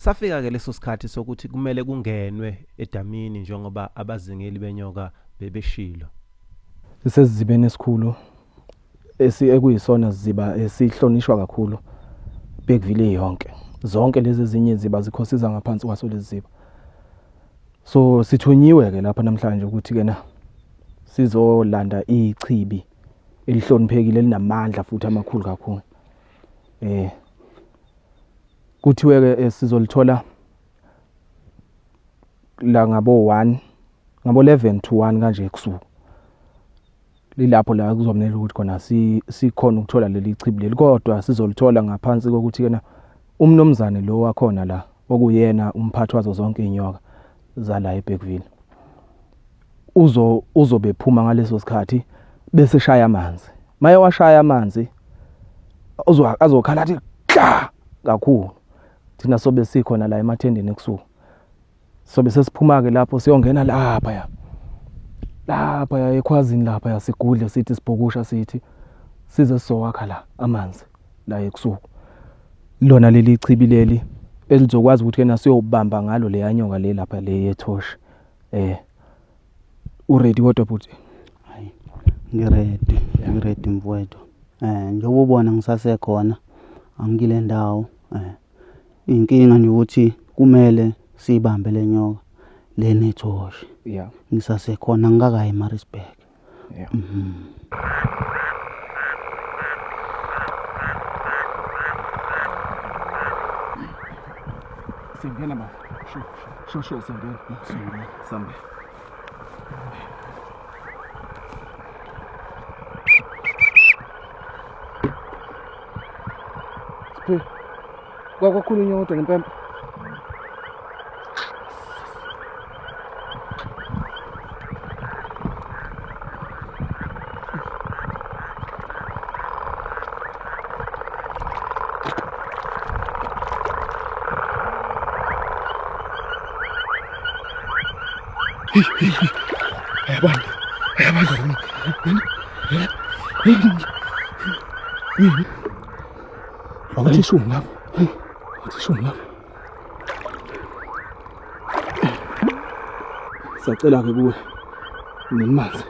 Safika-ke leso sikhathi sokuthi kumele kungenwe edamini njengoba abazingeli benyoka bebeshilo. Sisesizibeni esikhulu esi ekuyisona siziba esihlonishwa kakhulu Bergville yonke. Zonke lezi ezinye iziba zikhosiza ngaphansi kwaso lezi ziba. So sithunyiwe ke lapha namhlanje ukuthi ke na sizolanda ichibi elihloniphekile elinamandla futhi amakhulu kakhulu. Eh kuthiwe ke sizolithola la ngabo 1 ngabo 11 to 1 kanje ebusuku lilapho la kuzomela ukuthi khona sikhona ukuthola leli chibi leli kodwa sizolithola ngaphansi kokuthi kena umnomzane lo wakhona la okuyena umphathi wazo zonke inyoka zala eBergville uzo uzobe phuma ngaleso sikhathi bese shaya amanzi maye washaya amanzi uzo azokhala athi kla kakhulu thina sobe sikhona la emathendeni ekusuku sobe sesiphuma ke lapho siyongena lapha ya lapha ya ekhwazini lapha ya sigudle sithi sibhukusha sithi size sizowakha la amanzi la ekusuku lona leli chibi leli elizokwazi ukuthi kena siyobamba ngalo leya nyoka le lapha le yethoshi eh uready kodwa bhuti hayi ngiready ngiready mfowethu eh njengoba ubona ngisasekhona angikile ndawo eh inkinga nje ukuthi kumele sibambe le nyoka le nethoshi yeah ngisasekhona ngikakayi eMaritzburg yeah mhm singena baba sho sho sho singena singena sambe Siphe kwakwakhulunywa kodwa ngempempe Ayabanda. Ayabanda lona. Awuthi ishumi lapho. Awuthi ishumi lapho. Siyacela ke kuwe nenimanzi.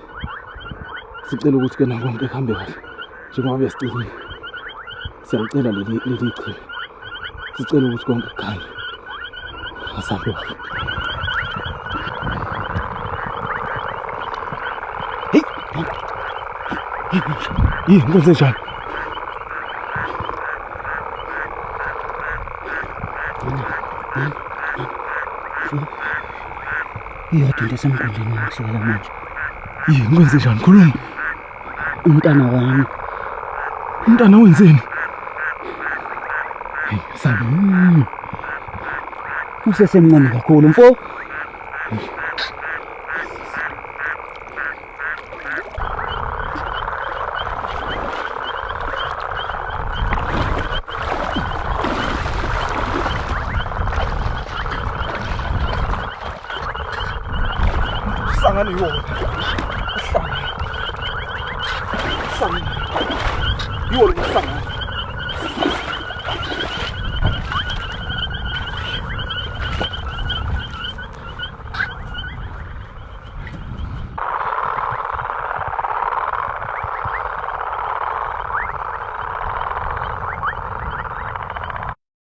Sicela ukuthi ke nakonke kuhambe kahle njengoba besicelile. Siyacela leli leli chibi. Sicela ukuthi konke kukhanye. Asambe baba. Hey. Yini kwenze njani? Iyodwa into esemqondweni wami kusukela manje. Yini kwenze njani? Khuluma. Umntana wami. Umntana wenzeni? Hey, sabe. Usesemncane kakhulu mfo. Sangane yona. Sangane. Sangane. Yiwo lo msangano.